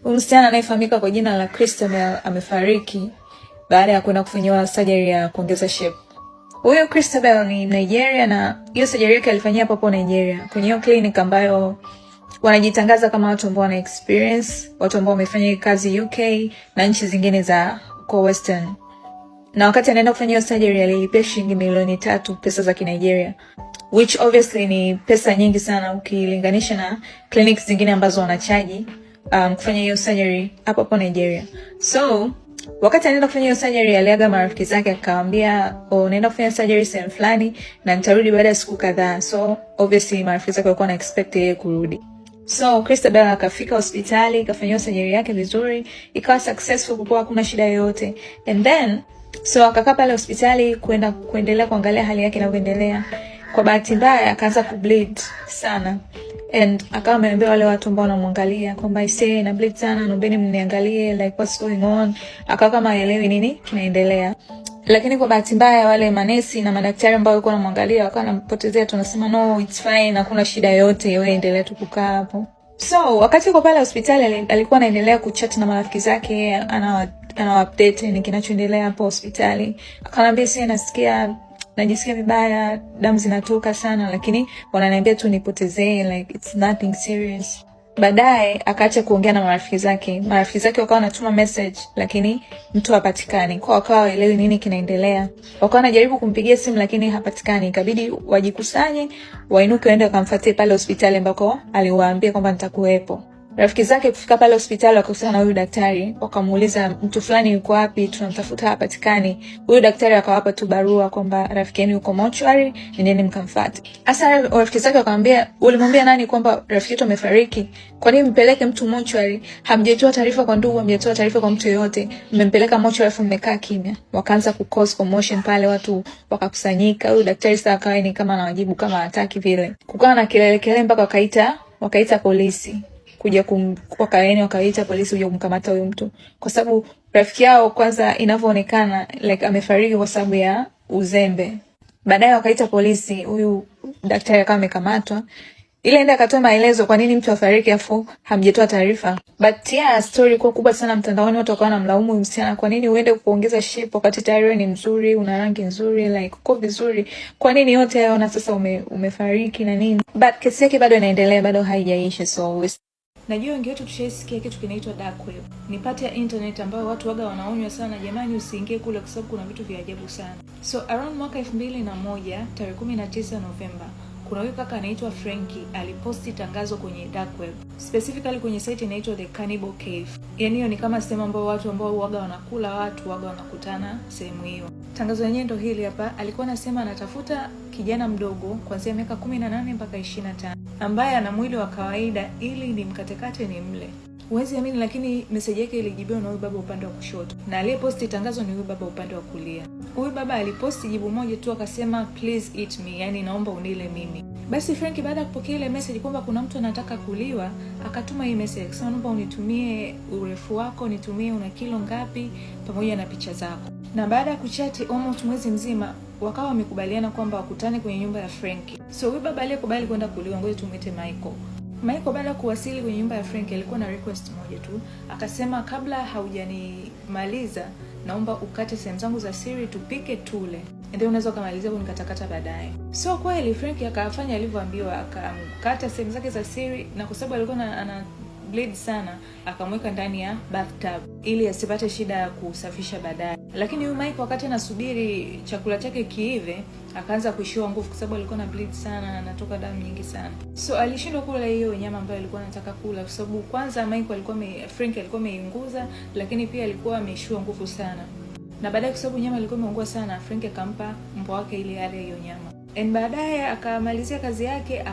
Huyu msichana anayefahamika kwa jina la Christabel amefariki baada ya kwenda kufanyiwa surgery ya kuongeza shape. Huyo Christabel ni Nigeria na hiyo surgery yake alifanyia hapo Nigeria kwenye hiyo clinic ambayo wanajitangaza kama watu ambao wana experience, watu ambao wamefanya kazi UK na nchi zingine za kwa Western. Na wakati anaenda kufanya hiyo surgery alilipia shilingi milioni 3 pesa za Kinigeria, which obviously ni pesa nyingi sana ukilinganisha na clinics zingine ambazo wanachaji kufanya hiyo surgery hapo hapo Nigeria. So wakati anaenda kufanya hiyo surgery aliaga marafiki zake akawaambia, "Oh, naenda kufanya surgery sehemu fulani na nitarudi baada ya siku kadhaa." So obviously marafiki zake walikuwa na expect yeye kurudi. So Christabel akafika hospitali, akafanyiwa surgery yake vizuri, ikawa successful, kukuwa hakuna shida yoyote. And then so akakaa pale hospitali kwenda kuendelea kuangalia hali yake inavyoendelea. Kwa bahati mbaya akaanza kubleed sana and akawa ameambia wale watu ambao wanamwangalia kwamba, "Aisee, na bleed sana, naombeni mniangalie, like, what's going on?" Akawa kama haelewi nini kinaendelea, lakini kwa bahati mbaya wale manesi na madaktari ambao walikuwa wanamwangalia wakawa wanampotezea tu, wanasema, "No, it's fine, hakuna shida yoyote, wewe endelea tu kukaa hapo." So wakati yuko pale hospitali alikuwa anaendelea kuchat na marafiki zake, ana update ni kinachoendelea hapo hospitali. Akanambia, "Si nasikia najisikia vibaya, damu zinatoka sana, lakini wananiambia tu nipotezee, like, it's nothing serious." Baadaye akaacha kuongea na marafiki zake. Marafiki zake wakawa wanatuma message, lakini mtu hapatikani, kwa wakawa waelewi nini kinaendelea. Wakawa wanajaribu kumpigia simu, lakini hapatikani. Ikabidi wajikusanye, wainuke, waende wakamfuatie pale hospitali ambako aliwaambia kwamba nitakuwepo. Rafiki zake kufika pale hospitali wakakutana na huyu daktari, wakamuuliza, "Mtu fulani yuko wapi? Tunamtafuta, hapatikani." Huyu daktari akawapa tu barua kwamba rafiki yenu yuko mochwari, nendeni mkamfuate. Hasa rafiki zake wakamwambia, "Ulimwambia nani kwamba rafiki yetu amefariki? Kwa nini mpeleke mtu mochwari? Hamjatoa taarifa kwa ndugu, hamjatoa taarifa kwa mtu yoyote, mmempeleka mochwari afu mmekaa kimya." Wakaanza ku cause commotion pale, watu wakakusanyika. Huyu daktari sasa akawa ni kama anawajibu kama hataki vile, kukawa na kelele kelele mpaka wakaita polisi kuja kum wakaeni wakaita polisi kuja kumkamata huyu mtu, kwa sababu rafiki yao kwanza inavyoonekana like amefariki kwa sababu ya uzembe. Baadaye wakaita polisi, huyu daktari akawa amekamatwa ile enda akatoa maelezo kwa nini mtu afariki afu hamjatoa taarifa. But yeah, story ilikuwa kubwa sana mtandaoni, watu wakawa wanamlaumu huyu msichana, kwa nini uende kuongeza shape wakati tayari wewe ni mzuri, una rangi nzuri, like, uko vizuri, kwa nini yote hayo na sasa umefariki na nini? But kesi yake bado inaendelea, bado haijaisha. So najua wengi wetu tushaisikia kitu kinaitwa dark web. Ni part ya internet ambayo watu waga wanaonywa sana, jamani, usiingie kule kwa sababu kuna vitu vya ajabu sana. So around mwaka 2001 tarehe 19 Novemba, kuna huyu kaka anaitwa Frankie aliposti tangazo kwenye dark web, specifically kwenye site inaitwa The Cannibal Cave. Yani hiyo ni kama sehemu ambayo watu ambao waga wanakula watu waga wanakutana sehemu hiyo. Tangazo lenyewe ndo hili hapa. Alikuwa anasema anatafuta kijana mdogo kuanzia miaka 18 mpaka 25 ambaye ana mwili wa kawaida ili ni mkatekate ni mle. Huwezi amini, lakini meseji yake ilijibiwa na huyu baba upande wa kushoto, na aliyeposti tangazo ni huyu baba upande wa kulia. Huyu baba aliposti jibu moja tu akasema, "Please eat me," yani naomba unile mimi. Basi Frank baada ya kupokea ile message kwamba kuna mtu anataka kuliwa, akatuma hii message akasema, "Naomba unitumie urefu wako, nitumie una kilo ngapi, pamoja na picha zako." Na baada ya kuchati almost mwezi mzima, wakawa wamekubaliana kwamba wakutane kwenye nyumba ya Frank. So huyu baba aliyekubali kwenda kuliwa, ngoja tumwite Michael. Michael baada ya kuwasili kwenye nyumba ya Frank alikuwa na request moja tu, akasema, "Kabla haujanimaliza naomba ukate sehemu zangu za siri, tupike tule, and then unaweza ukamalizia kunikatakata baadaye." So kweli Frank akafanya alivyoambiwa, akamkata sehemu zake za siri, na kwa sababu alikuwa ana bleed sana, akamweka ndani ya bathtub ili asipate shida ya kusafisha baadaye. Lakini huyu Mike wakati anasubiri chakula chake kiive, akaanza kuishiwa nguvu kwa sababu alikuwa na bleed sana na anatoka damu nyingi sana. So alishindwa kula hiyo nyama ambayo alikuwa anataka kula kwa sababu kwanza Mike alikuwa me, Frank alikuwa ameiunguza, lakini pia alikuwa ameishiwa nguvu sana. Na baadaye kwa sababu nyama ilikuwa imeungua sana, Frank akampa mbwa wake ili ale hiyo nyama. And baadaye akamalizia kazi yake,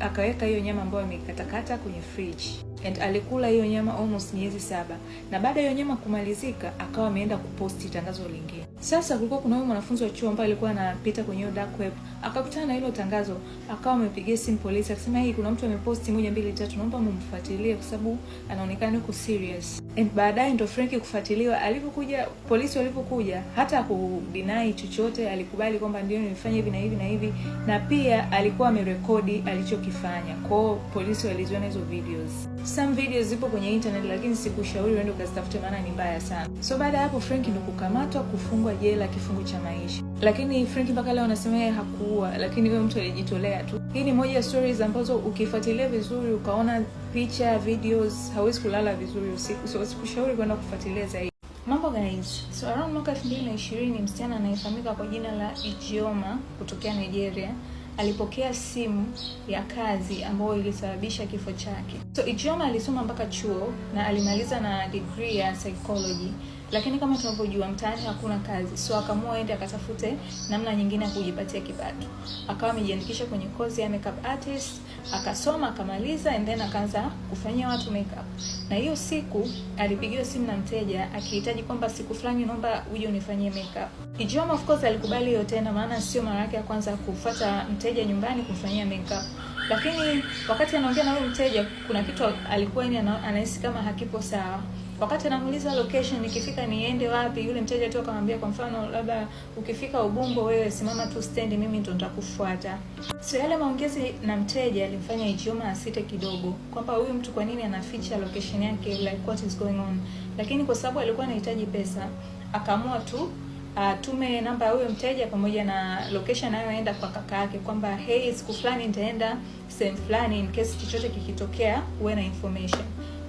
akaweka hiyo nyama ambayo amekatakata kwenye fridge and alikula hiyo nyama almost miezi 7, na baada ya hiyo nyama kumalizika akawa ameenda kuposti tangazo lingine. Sasa kulikuwa kuna huyo mwanafunzi wa chuo ambaye alikuwa anapita kwenye hiyo dark web, akakutana na hilo tangazo, akawa amepigia simu polisi akasema, "Hey, kuna mtu ameposti moja mbili tatu, naomba mumfuatilie kwa sababu anaonekana yuko serious." And baadaye ndo Frank kufuatiliwa, alivyokuja polisi walivyokuja, hata kudeny chochote, alikubali kwamba ndio nimefanya hivi na hivi na hivi, na pia alikuwa amerekodi alichokifanya. Kwao polisi waliziona hizo videos. Some videos zipo kwenye internet, lakini sikushauri uende ukazitafute, maana ni mbaya sana. So baada ya hapo Frank ndo kukamatwa, kufungwa jela kifungo cha maisha. Lakini Frank mpaka leo anasema yeye hakuua, lakini huyo mtu alijitolea tu. Hii ni moja ya stories ambazo ukifuatilia vizuri, ukaona picha, videos, hauwezi kulala vizuri usiku. So sikushauri kwenda kufuatilia zaidi. Mambo guys, so around mwaka 2020 msichana anayefahamika kwa jina la Ijeoma kutokea Nigeria alipokea simu ya kazi ambayo ilisababisha kifo chake. So Ijeoma alisoma mpaka chuo na alimaliza na degree ya psychology, lakini kama tunavyojua mtaani hakuna kazi, so akaamua aende akatafute namna nyingine ya kujipatia kipato. Akawa amejiandikisha kwenye kozi ya makeup artist, akasoma akamaliza, and then akaanza kufanyia watu makeup. Na hiyo siku alipigiwa simu na mteja akihitaji kwamba siku fulani naomba uje unifanyie makeup. Ijeoma of course alikubali hiyo tena, maana sio mara yake ya kwanza kufuata mteja nyumbani kumfanyia makeup. Lakini wakati anaongea na huyo mteja, kuna kitu alikuwa yani anahisi kama hakipo sawa. Wakati anamuuliza location, nikifika niende wapi, yule mteja tu akamwambia, kwa mfano labda ukifika Ubungo, wewe simama tu stendi, mimi ndo nitakufuata. So yale maongezi na mteja alimfanya Ijeoma asite kidogo, kwamba huyu mtu kwa nini anaficha location yake, like what is going on. Lakini kwa sababu alikuwa anahitaji pesa, akaamua tu atume namba ya huyo mteja pamoja na location anayoenda kwa kaka yake, kwamba hey, siku fulani nitaenda sehemu fulani, in case chochote kikitokea uwe na information.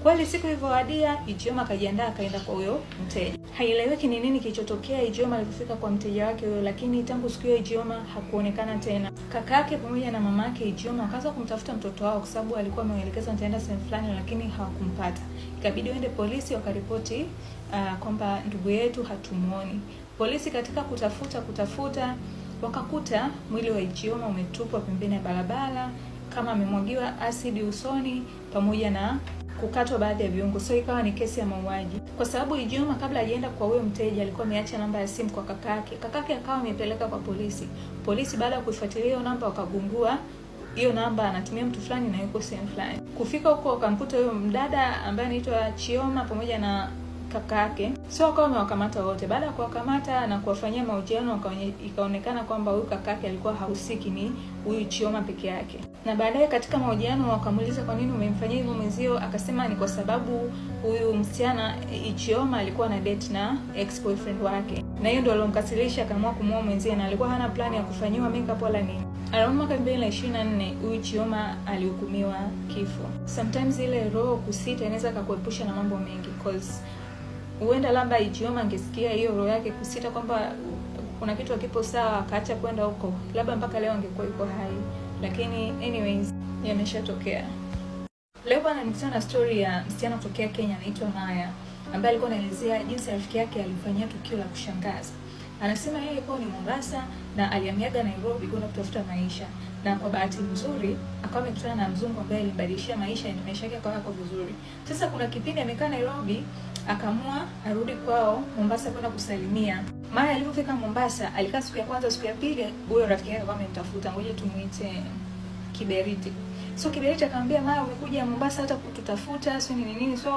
Kweli siku ilivyowadia, Ijeoma akajiandaa akaenda kwa huyo mteja. Haieleweki ni nini kilichotokea Ijeoma alipofika kwa mteja wake huyo, lakini tangu siku hiyo Ijeoma hakuonekana tena. Kaka yake pamoja na mama yake Ijeoma wakaanza kumtafuta mtoto wao, kwa sababu alikuwa ameelekeza nitaenda sehemu fulani, lakini hawakumpata. Ikabidi waende polisi wakaripoti kwamba ndugu yetu hatumuoni. Polisi katika kutafuta kutafuta wakakuta mwili wa Ijeoma umetupwa pembeni ya barabara kama amemwagiwa asidi usoni pamoja na kukatwa baadhi ya viungo, so ikawa ni kesi ya mauaji. Kwa sababu Ijeoma kabla hajaenda kwa huyo mteja alikuwa ameacha namba ya simu kwa kakake, kakake akawa amepeleka kwa polisi. Polisi baada ya kuifuatilia hiyo namba wakagundua hiyo namba anatumia mtu fulani na yuko sehemu fulani. Kufika huko wakamkuta huyo mdada ambaye anaitwa Chioma pamoja na kaka yake, so wakawa wamewakamata wote. Baada ya kuwakamata na kuwafanyia mahojiano, ikaonekana kwamba huyu kaka yake alikuwa hahusiki, ni huyu Chioma peke yake. Na baadaye katika mahojiano wakamuuliza kwa nini umemfanyia hivyo mwenzio, akasema ni kwa sababu huyu msichana Ijeoma alikuwa na date na ex boyfriend wake, na hiyo ndio alomkasirisha, akaamua kumuoa mwenzie, na alikuwa hana plan ya kufanyiwa makeup wala nini. Around mwaka 2024 huyu Chioma alihukumiwa kifo. Sometimes ile roho kusita inaweza kukuepusha na mambo mengi, cause huenda labda Ijeoma angesikia hiyo roho yake kusita kwamba kuna kitu hakipo sawa, akaacha kwenda huko, labda mpaka leo angekuwa yuko hai, lakini anyways yameshatokea. Leo bwana, nikutana na story ya msichana kutokea Kenya anaitwa Maya, ambaye alikuwa anaelezea jinsi rafiki yake alimfanyia tukio la kushangaza. Anasema yeye kwao ni Mombasa na alihamiaga Nairobi kwenda kutafuta maisha, na kwa bahati nzuri akawa amekutana na mzungu ambaye alimbadilishia maisha na maisha yake akawa yako vizuri. Sasa kuna kipindi amekaa Nairobi, akaamua arudi kwao Mombasa kwenda kusalimia. Maya alipofika Mombasa, alikaa siku ya kwanza, siku ya pili huyo rafiki yake akawa amemtafuta, ngoja tumuite Kiberiti. So Kiberiti akamwambia Maya, umekuja Mombasa hata kututafuta, sio nini nini. So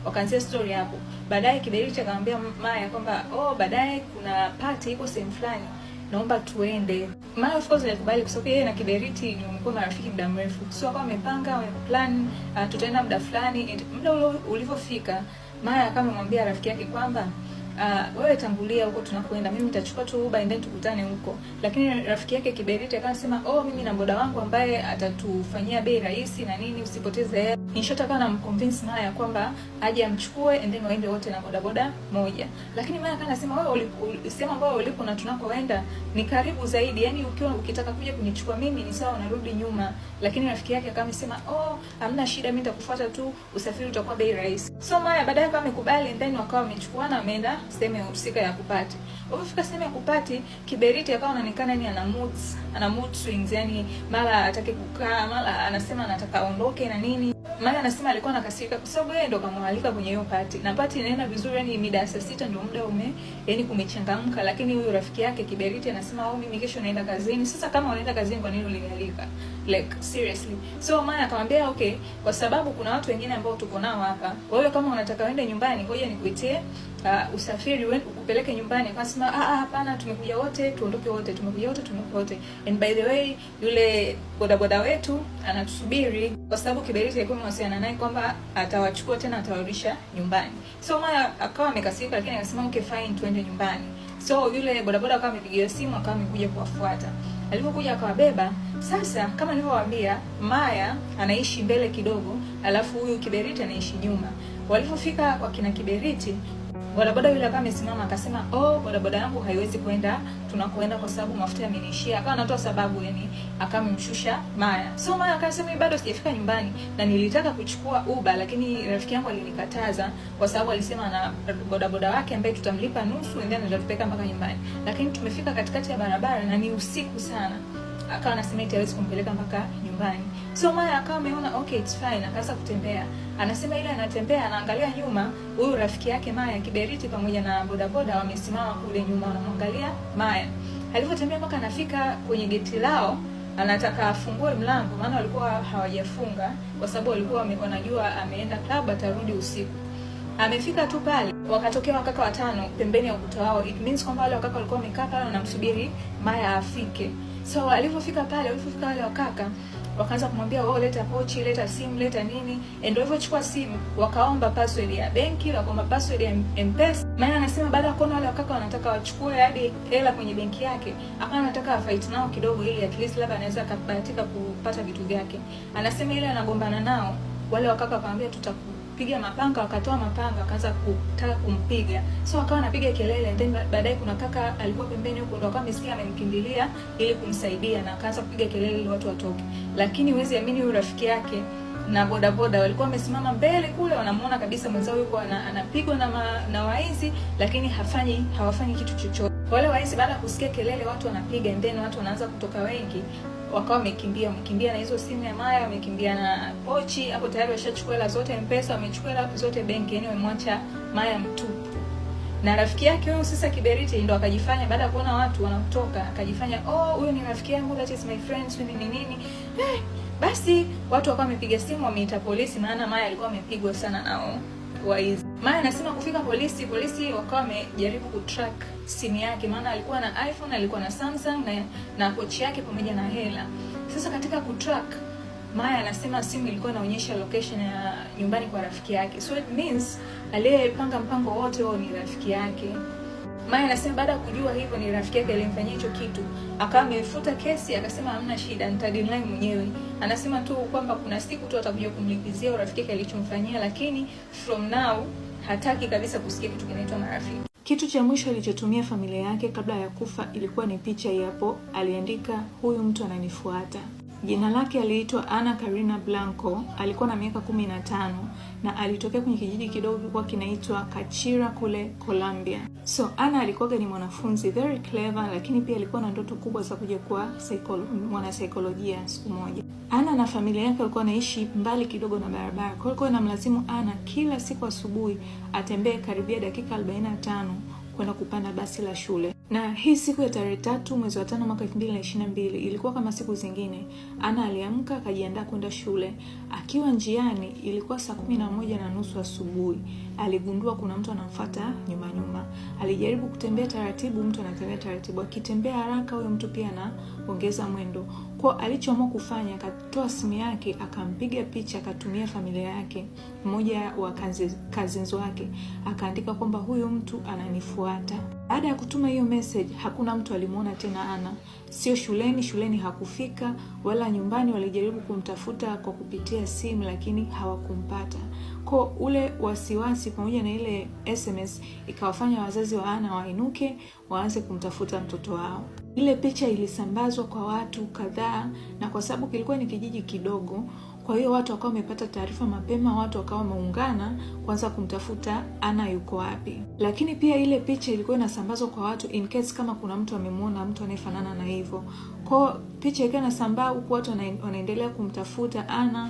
wakaanzia story hapo. Baadaye Kiberiti akamwambia Maya kwamba oh, baadaye kuna party iko sehemu fulani, naomba tuende. Maya of course alikubali kwa sababu yeye na Kiberiti ni wamekuwa marafiki muda mrefu. So wakawa wamepanga, wameplan tutaenda muda fulani. Muda ule ulivyofika, Maya akawa amemwambia rafiki yake kwamba wewe tangulia huko tunakwenda, mimi nitachukua tu Uber and then tukutane huko. Lakini rafiki yake Kiberiti akasema oh, mimi na boda wangu ambaye atatufanyia bei rahisi na nini, usipoteze hela. In short akawa anamconvince Maya kwamba aje amchukue and then waende wote na bodaboda moja. Lakini Maya akawa anasema wewe, sehemu ambayo ulipo na tunakoenda ni karibu zaidi, yani ukiwa ukitaka kuja kunichukua mimi ni sawa unarudi nyuma. Lakini rafiki yake akawa amesema oh, hamna shida, mimi nitakufuata tu, usafiri utakuwa bei rahisi. So Maya baadaye akawa amekubali and then wakawa wamechukuana, wameenda sehemu ya husika ya kuparty. Walipofika sehemu ya kuparty, Kiberiti akawa anaonekana ni ana mood swings, yani mara atake kukaa, mara anasema anataka aondoke na nini. Mara anasema alikuwa anakasirika kwa sababu yeye ndo kamwalika kwenye hiyo party. Na party inaenda vizuri, yani mida ya saa 6 ndio muda ume, yani kumechangamka, lakini huyu rafiki yake Kiberiti anasema oh, mimi kesho naenda kazini. Sasa kama unaenda kazini, kwa nini ulinialika? Like seriously. So Maya akamwambia okay, kwa sababu kuna watu wengine ambao tuko nao hapa. Kwa hiyo kama unataka uende nyumbani, ngoja nikuitie usafiri ukupeleke nyumbani. Akasema ah, hapana, tumekuja wote tuondoke wote, tumekuja wote tuondoke wote. And by the way, yule bodaboda wetu anatusubiri. Kwa sababu Kiberiti alikuwa amewasiliana naye kwamba atawachukua tena atawarudisha nyumbani. So Maya akawa amekasirika, lakini akasema okay fine, tuende nyumbani. So yule bodaboda akawa amepigiwa simu, akawa amekuja kuwafuata. Alipokuja akawabeba. Sasa kama nilivyowaambia, Maya anaishi mbele kidogo, alafu huyu Kiberiti anaishi nyuma. Walipofika kwa kina Kiberiti, bodaboda yule akawa amesimama akasema, oh, bodaboda yangu haiwezi kwenda tunakoenda kwa sababu mafuta yameniishia. Akawa anatoa sababu, yani akamshusha Maya. So Maya akasema bado sijafika nyumbani na nilitaka kuchukua Uber, lakini rafiki yangu alinikataza kwa sababu alisema na bodaboda wake ambaye tutamlipa nusu and then atatupeleka mpaka nyumbani, lakini tumefika katikati ya barabara na ni usiku sana, akawa anasema eti hawezi kumpeleka mpaka nyumbani. So Maya akawa ameona okay it's fine, akaanza kutembea. Anasema ile anatembea anaangalia nyuma, huyu rafiki yake Maya Kiberiti pamoja na bodaboda wamesimama kule nyuma wanamwangalia Maya. Alivyotembea mpaka anafika kwenye geti lao, anataka afungue mlango, maana walikuwa hawajafunga kwa sababu walikuwa wanajua ameenda club atarudi usiku. Amefika tu pale, wakatokea wakaka watano pembeni ya ukuta wao. It means kwamba wale wakaka walikuwa wamekaa pale wanamsubiri Maya afike. So alivyofika pale, walipofika wale wakaka wakaanza kumwambia oh, leta pochi, leta simu, leta nini. Ndio hivyo, simu, wakaomba password ya benki, wakaomba password ya M-Pesa. Maana anasema baada ya kuona wale wakaka wanataka wachukue hadi hela kwenye benki yake, akawa anataka afight nao kidogo, ili at least labda anaweza akabahatika kupata vitu vyake. Anasema ile anagombana nao, wale wakaka wakamwambia tutakupiga mapanga, wakatoa mapanga wakaanza kutaka kumpiga. So akawa anapiga kelele, and then baadaye kuna kaka alikuwa pembeni huko ndo akawa amesikia amemkimbilia ili kumsaidia na akaanza kupiga kelele ili watu watoke. Lakini huwezi amini, huyu rafiki yake na bodaboda walikuwa wamesimama mbele kule, wanamuona kabisa mwenzao yuko anapigwa na waizi, lakini hawafanyi kitu chochote. Wale waizi baada ya kusikia kelele watu wanapiga, and then watu wanaanza kutoka wengi, wakawa wamekimbia na hizo simu ya Maya, wamekimbia na pochi hapo, tayari washachukua hela zote M-Pesa, wamechukua hela zote benki, yani wamemwacha Maya mtupu. Na rafiki yake huyu sasa Kiberiti ndo akajifanya, baada ya kuona watu wanatoka, akajifanya oh, huyu ni rafiki yangu, that is my friend, sio nini nini. Basi watu wakawa wamepiga simu, wameita polisi, maana Maya alikuwa amepigwa sana nao waizi. Maya anasema kufika polisi, polisi wakawa wamejaribu kutrack simu yake, maana alikuwa na iPhone, alikuwa na Samsung na pochi yake pamoja na hela. Sasa katika kutrack, Maya anasema simu ilikuwa inaonyesha location ya nyumbani kwa rafiki yake, so it means aliyepanga mpango wote huo ni rafiki yake. Maya anasema baada ya kujua hivyo ni rafiki yake aliyemfanyia hicho kitu, akawa amefuta kesi, akasema hamna shida, nitadeal naye mwenyewe. Anasema tu kwamba kuna siku tu atakuja kumlipizia rafiki yake alichomfanyia, lakini from now hataki kabisa kusikia kitu kinaitwa marafiki. Kitu cha mwisho alichotumia familia yake kabla ya kufa ilikuwa ni picha yapo, aliandika huyu mtu ananifuata. Jina lake aliitwa Ana Karina Blanco, alikuwa na miaka 15 na alitokea kwenye kijiji kidogo kilikuwa kinaitwa Kachira kule Colombia. So Ana alikuwa ni mwanafunzi very clever, lakini pia alikuwa na ndoto kubwa za kuja kuwa mwanasaikolojia siku moja. Ana na familia yake walikuwa wanaishi mbali kidogo na barabara, kwa hiyo ilikuwa inamlazimu Ana kila siku asubuhi atembee karibia dakika 45 kwenda kupanda basi la shule. Na hii siku ya tarehe 3 mwezi wa 5 mwaka 2022 ilikuwa kama siku zingine. Ana aliamka akajiandaa kwenda shule. Akiwa njiani, ilikuwa saa 11:30 asubuhi, aligundua kuna mtu anamfuata nyuma nyuma. Alijaribu kutembea taratibu, mtu anatembea taratibu. Akitembea haraka, huyo mtu pia anaongeza mwendo. Kwa alichoamua kufanya, akatoa simu yake akampiga picha, akatumia familia yake, mmoja wa cousins wake, akaandika kwamba huyu mtu ananifuata. Baada ya kutuma hiyo message, hakuna mtu alimuona tena Ana, sio shuleni, shuleni hakufika, wala nyumbani. Walijaribu kumtafuta kwa kupitia simu, lakini hawakumpata. Kwa ule wasiwasi pamoja na ile SMS ikawafanya wazazi wa Ana wainuke waanze kumtafuta mtoto wao. Ile picha ilisambazwa kwa watu kadhaa, na kwa sababu kilikuwa ni kijiji kidogo, kwa hiyo watu wakawa wamepata taarifa mapema, watu wakawa wameungana kuanza kumtafuta Ana yuko wapi. Lakini pia ile picha ilikuwa inasambazwa kwa watu in case kama kuna mtu amemwona mtu anayefanana na hivyo. Kwa picha ikiwa inasambaa huku watu wanaendelea kumtafuta Ana.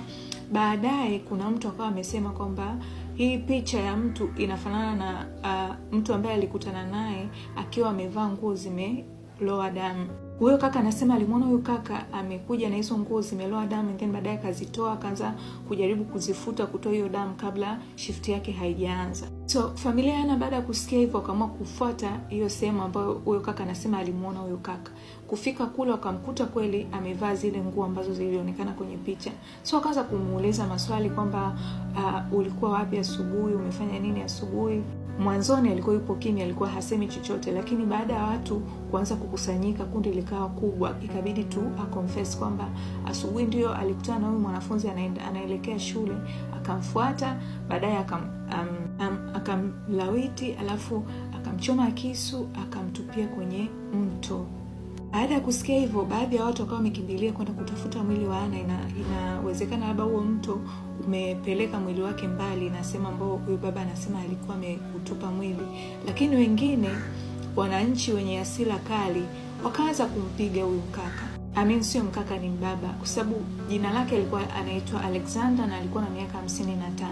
Baadaye kuna mtu akawa amesema kwamba hii picha ya mtu inafanana na mtu ambaye alikutana naye akiwa amevaa nguo zime kuloa damu. Huyo kaka anasema alimwona huyo kaka amekuja na hizo nguo zimeloa damu, then baadaye akazitoa, akaanza kujaribu kuzifuta, kutoa hiyo damu kabla shift yake haijaanza. So familia ya Ana baada ya kusikia hivyo wakaamua kufuata hiyo sehemu ambayo huyo kaka anasema alimuona huyo kaka. Kufika kule wakamkuta kweli amevaa zile nguo ambazo zilionekana kwenye picha. So wakaanza kumuuliza maswali kwamba ulikuwa wapi asubuhi, umefanya nini asubuhi? Mwanzoni alikuwa yupo kimya, alikuwa hasemi chochote, lakini baada ya watu kuanza kukusanyika, kundi likawa kubwa, ikabidi tu aconfess kwamba asubuhi ndio alikutana na huyu mwanafunzi anaenda anaelekea shule, akamfuata, baadaye akamlawiti, alafu akamchoma kisu, akamtupia kwenye mto. Baada ya kusikia hivyo, baadhi ya watu wakawa wamekimbilia kwenda kutafuta mwili wa Ana. Inawezekana labda huo mto umepeleka mwili wake mbali na sehemu ambao huyu baba anasema alikuwa ameutupa mwili, lakini wengine wananchi wenye hasira kali wakaanza kumpiga huyu mkaka. I mean, sio mkaka, ni mbaba, kwa sababu jina lake alikuwa anaitwa Alexander na alikuwa na miaka 55.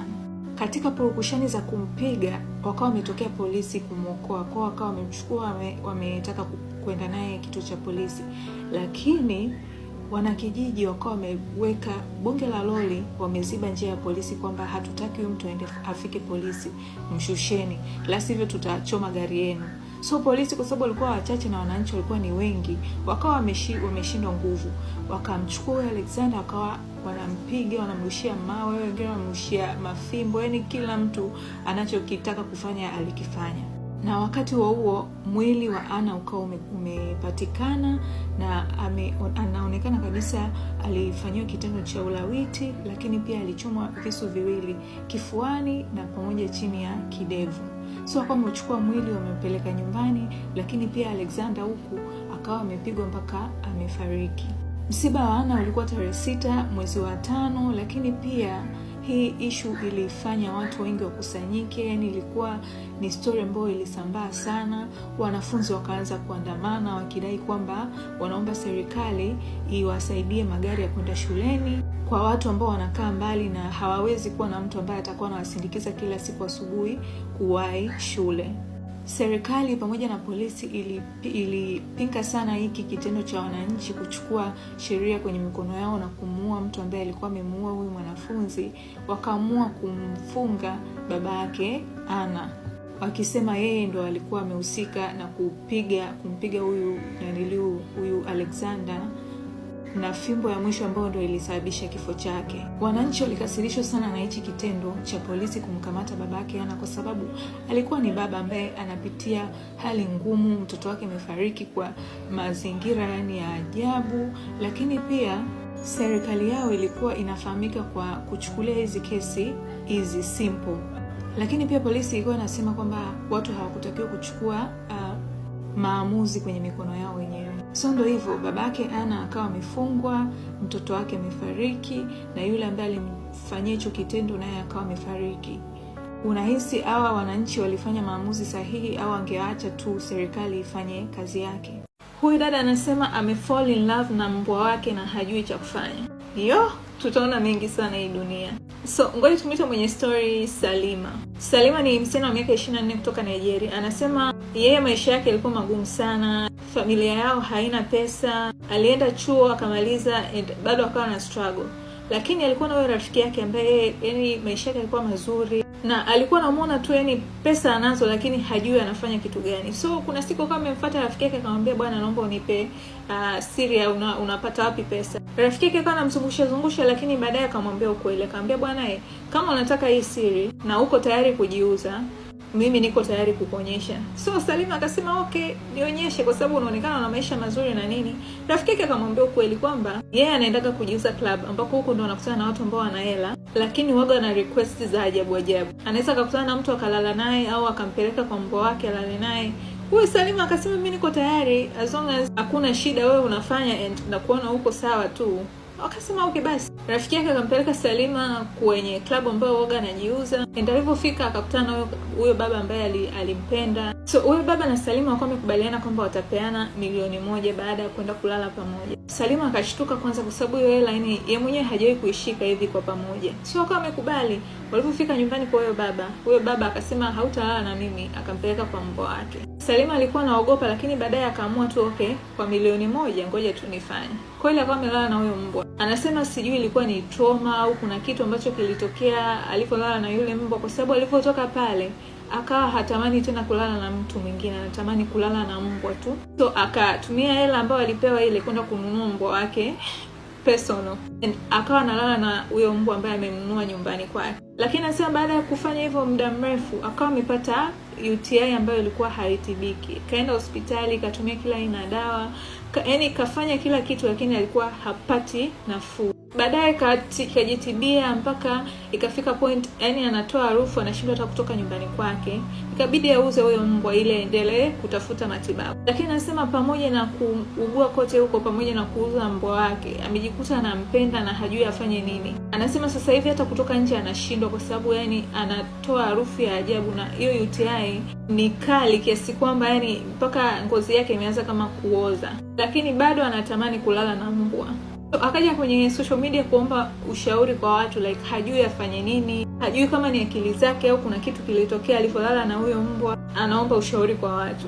Katika purukushani za kumpiga wakawa wametokea polisi kumwokoa kwao, wakawa wamemchukua, wametaka kwenda naye kituo cha polisi, lakini wanakijiji wakawa wameweka bonge la lori, wameziba njia ya polisi kwamba hatutaki huyu mtu aende afike polisi, mshusheni, la sivyo tutachoma gari yenu. So polisi kwa sababu walikuwa wachache na wananchi walikuwa ni wengi, wakawa wameshindwa nguvu, wakamchukua huyo Alexander, wakawa wanampiga, wanamrushia mawe, wengine wanamrushia mafimbo, yani kila mtu anachokitaka kufanya alikifanya. Na wakati huo huo mwili wa Ana ukawa umepatikana na anaonekana kabisa alifanyiwa kitendo cha ulawiti, lakini pia alichomwa visu viwili kifuani na pamoja chini ya kidevu. So wakawa wamechukua mwili wamempeleka nyumbani, lakini pia Alexander huku akawa amepigwa mpaka amefariki. Msiba wa Ana ulikuwa tarehe 6 mwezi wa 5, lakini pia hii ishu ilifanya watu wengi wakusanyike, yani ilikuwa ni story ambayo ilisambaa sana. Wanafunzi wakaanza kuandamana wakidai kwamba wanaomba serikali iwasaidie magari ya kwenda shuleni kwa watu ambao wanakaa mbali na hawawezi kuwa na mtu ambaye atakuwa anawasindikiza kila siku asubuhi kuwahi shule. Serikali pamoja na polisi ilipinga sana hiki kitendo cha wananchi kuchukua sheria kwenye mikono yao na kumuua mtu ambaye alikuwa amemuua huyu mwanafunzi. Wakaamua kumfunga baba yake Ana, wakisema yeye ndo alikuwa amehusika na kumpiga huyu naniliu huyu Alexander na fimbo ya mwisho ambayo ndo ilisababisha kifo chake. Wananchi walikasirishwa sana na hichi kitendo cha polisi kumkamata babake Ana, kwa sababu alikuwa ni baba ambaye anapitia hali ngumu, mtoto wake amefariki kwa mazingira yani ya ajabu, lakini pia serikali yao ilikuwa inafahamika kwa kuchukulia hizi kesi hizi simple, lakini pia polisi ilikuwa inasema kwamba watu hawakutakiwa kuchukua maamuzi kwenye mikono yao wenyewe. So ndo hivyo, babake Ana akawa amefungwa, mtoto wake amefariki, na yule ambaye alimfanyia hicho kitendo naye akawa amefariki. Unahisi hawa wananchi walifanya maamuzi sahihi au angeacha tu serikali ifanye kazi yake? Huyu dada anasema ame fall in love na mbwa wake na hajui cha kufanya. Yo, tutaona mengi sana hii dunia. So ngoja tumwite mwenye story Salima. Salima ni msichana wa miaka 24 kutoka Nigeria. Anasema yeye maisha yake yalikuwa magumu sana, familia yao haina pesa, alienda chuo akamaliza and bado akawa na struggle, lakini alikuwa na huyo rafiki yake ambaye yani maisha yake yalikuwa mazuri na alikuwa anamuona tu yani pesa anazo, lakini hajui anafanya kitu gani. So kuna siku kama amemfuata rafiki yake akamwambia, bwana, naomba unipe siri ya unapata wapi pesa. Rafiki yake akawa anamzungusha zungusha, lakini baadaye akamwambia ukweli, akamwambia, bwana, kama unataka hii siri na uko tayari kujiuza, mimi niko tayari kukuonyesha. So Salima akasema okay, nionyeshe kwa sababu unaonekana una maisha mazuri na nini. Rafiki yake akamwambia ukweli kwamba yeye anaendaga kujiuza club, ambako huko ndo anakutana na watu ambao wana hela, lakini waga na request za ajabu ajabu. Anaweza akakutana na mtu akalala naye au akampeleka kwa mbwa wake alale naye. Huyu Salima akasema mimi niko tayari as long as hakuna shida, wewe unafanya and nakuona uko sawa tu. Akasema okay basi. Rafiki yake akampeleka Salima kwenye club ambayo waga anajiuza. And alivyofika akakutana na huyo baba ambaye alimpenda. So huyo baba na Salima wakawa wamekubaliana kwamba watapeana 1,000,000 baada ya kwenda kulala pamoja. Salima akashtuka kwanza kwa sababu hiyo hela yani yeye mwenyewe hajawahi kuishika hivi kwa pamoja. So wakawa wamekubali. Walipofika nyumbani kwa huyo baba akasema hautalala na mimi, akampeleka kwa mbwa wake. Salima alikuwa anaogopa, lakini baadaye akaamua tu okay, kwa 1 milioni ngoja tu nifanye. Kweli akawa amelala na huyo mbwa. Anasema sijui ilikuwa ni trauma au kuna kitu ambacho kilitokea alipolala na yule mbwa, kwa sababu alipotoka pale akawa hatamani tena kulala na mtu mwingine, anatamani kulala na mbwa tu. So akatumia hela ambayo alipewa ile kwenda kununua mbwa wake personal, and akawa analala na huyo mbwa ambaye amemnunua nyumbani kwake. Lakini anasema baada ya kufanya hivyo muda mrefu akawa amepata UTI ambayo ilikuwa haitibiki. Kaenda hospitali, katumia kila aina ya dawa, yaani kafanya kila kitu, lakini alikuwa hapati nafuu. Baadaye kajitibia mpaka ikafika point, yani anatoa harufu, anashindwa hata kutoka nyumbani kwake, ikabidi auze huyo mbwa ili aendelee kutafuta matibabu. Lakini anasema pamoja na kuugua kote huko, pamoja na kuuza mbwa wake, amejikuta anampenda na hajui afanye nini. Anasema sasa hivi hata kutoka nje anashindwa, kwa sababu yani anatoa harufu ya ajabu, na hiyo UTI ni kali kiasi kwamba yani mpaka ngozi yake imeanza kama kuoza, lakini bado anatamani kulala na mbwa. Akaja kwenye social media kuomba ushauri kwa watu, like hajui afanye nini, hajui kama ni akili zake au kuna kitu kilitokea alivyolala na huyo mbwa. Anaomba ushauri kwa watu.